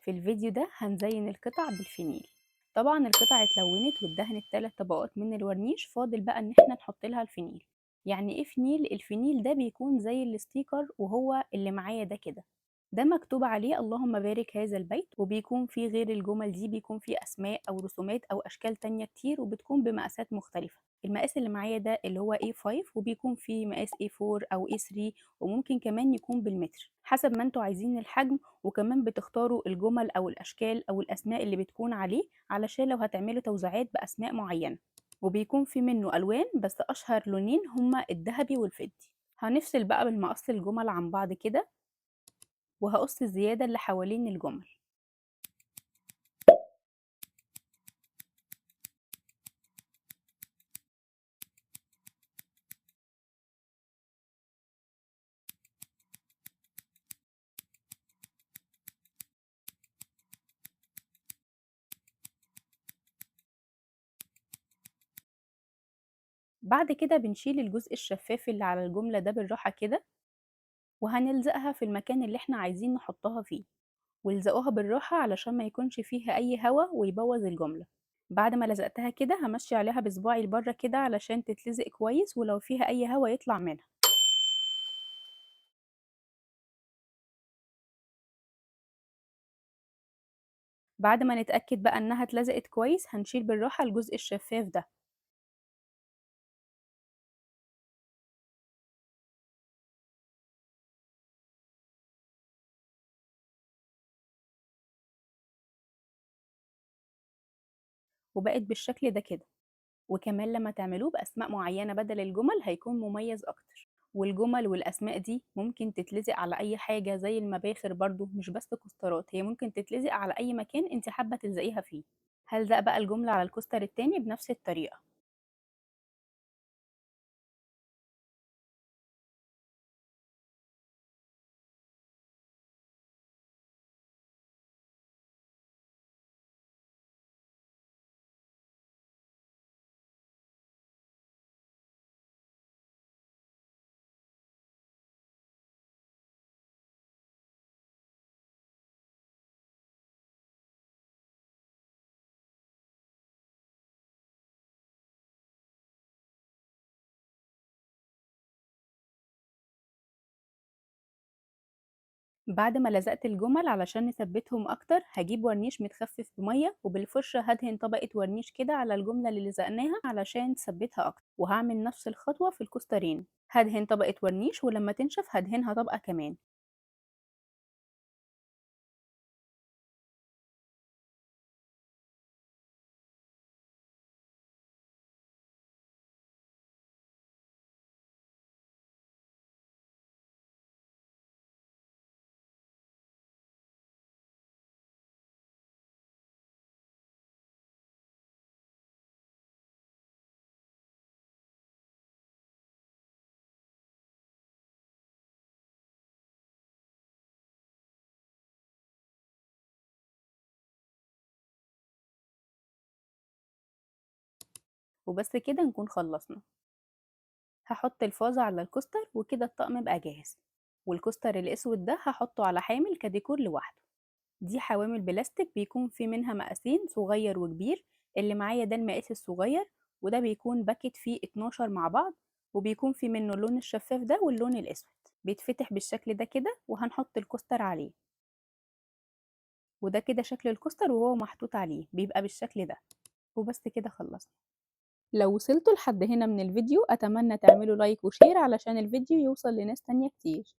في الفيديو ده هنزين القطع بالفينيل. طبعا القطع اتلونت واتدهنت 3 طبقات من الورنيش، فاضل بقى ان احنا نحط لها الفينيل. يعني ايه فينيل؟ الفينيل ده بيكون زي ال sticker، وهو اللي معايا ده كده، ده مكتوب عليه اللهم بارك هذا البيت، وبيكون فيه غير الجمل دي بيكون فيه اسماء او رسومات او اشكال تانية كتير، وبتكون بمقاسات مختلفة. المقاس اللي معايا ده اللي هو A5، وبيكون فيه مقاس A4 او A3، وممكن كمان يكون بالمتر حسب ما انتوا عايزين الحجم. وكمان بتختاروا الجمل او الاشكال او الاسماء اللي بتكون عليه، علشان لو هتعملوا توزيعات باسماء معينة. وبيكون في منه الوان، بس اشهر لونين هما الذهبي والفضي. هنفصل بقى بالمقص الجمل عن بعض كده، وهقص الزيادة اللي حوالين الجمل. بعد كده بنشيل الجزء الشفاف اللي على الجملة ده بالراحة كده، وهنلزقها في المكان اللي احنا عايزين نحطها فيه، والزقوها بالراحة علشان ما يكونش فيها أي هوا ويبوظ الجملة. بعد ما لزقتها كده همشي عليها بصباعي لبره كده علشان تتلزق كويس، ولو فيها أي هوا يطلع منها. بعد ما نتأكد بقى إنها اتلزقت كويس هنشيل بالراحة الجزء الشفاف ده. وبقت بالشكل ده كده. وكمان لما تعملوه بأسماء معينة بدل الجمل هيكون مميز أكتر. والجمل والأسماء دي ممكن تتلزق على أي حاجة زي المباخر برضو، مش بس كوسترات، هي ممكن تتلزق على أي مكان انت حابة تلزقيها فيه. هلزق بقى الجملة على ال coaster التاني بنفس الطريقة. بعد ما لزقت الجمل علشان نثبتهم اكتر هجيب ورنيش متخفف بميه، وبالفرشه هدهن طبقه ورنيش كده على الجمله اللي لزقناها علشان تثبتها اكتر. وهعمل نفس الخطوه في الكوسترين، هدهن طبقه ورنيش ولما تنشف هدهنها طبقه كمان. وبس كده نكون خلصنا. هحط الفازة على ال coaster وكده الطقم بقى جاهز. وال coaster الاسود ده هحطه على حامل كديكور لوحده. دي حوامل بلاستيك بيكون في منها مقاسين صغير وكبير، اللي معايا ده المقاس الصغير، وده بيكون packet فيه 12 مع بعض، وبيكون في منه اللون الشفاف ده واللون الاسود. بيتفتح بالشكل ده كده، وهنحط ال coaster عليه. وده كده شكل ال coaster وهو محطوط عليه، بيبقى بالشكل ده. وبس كده خلصنا. لو وصلتوا لحد هنا من الفيديو أتمنى تعملوا like و share علشان الفيديو يوصل لناس تانية كتير.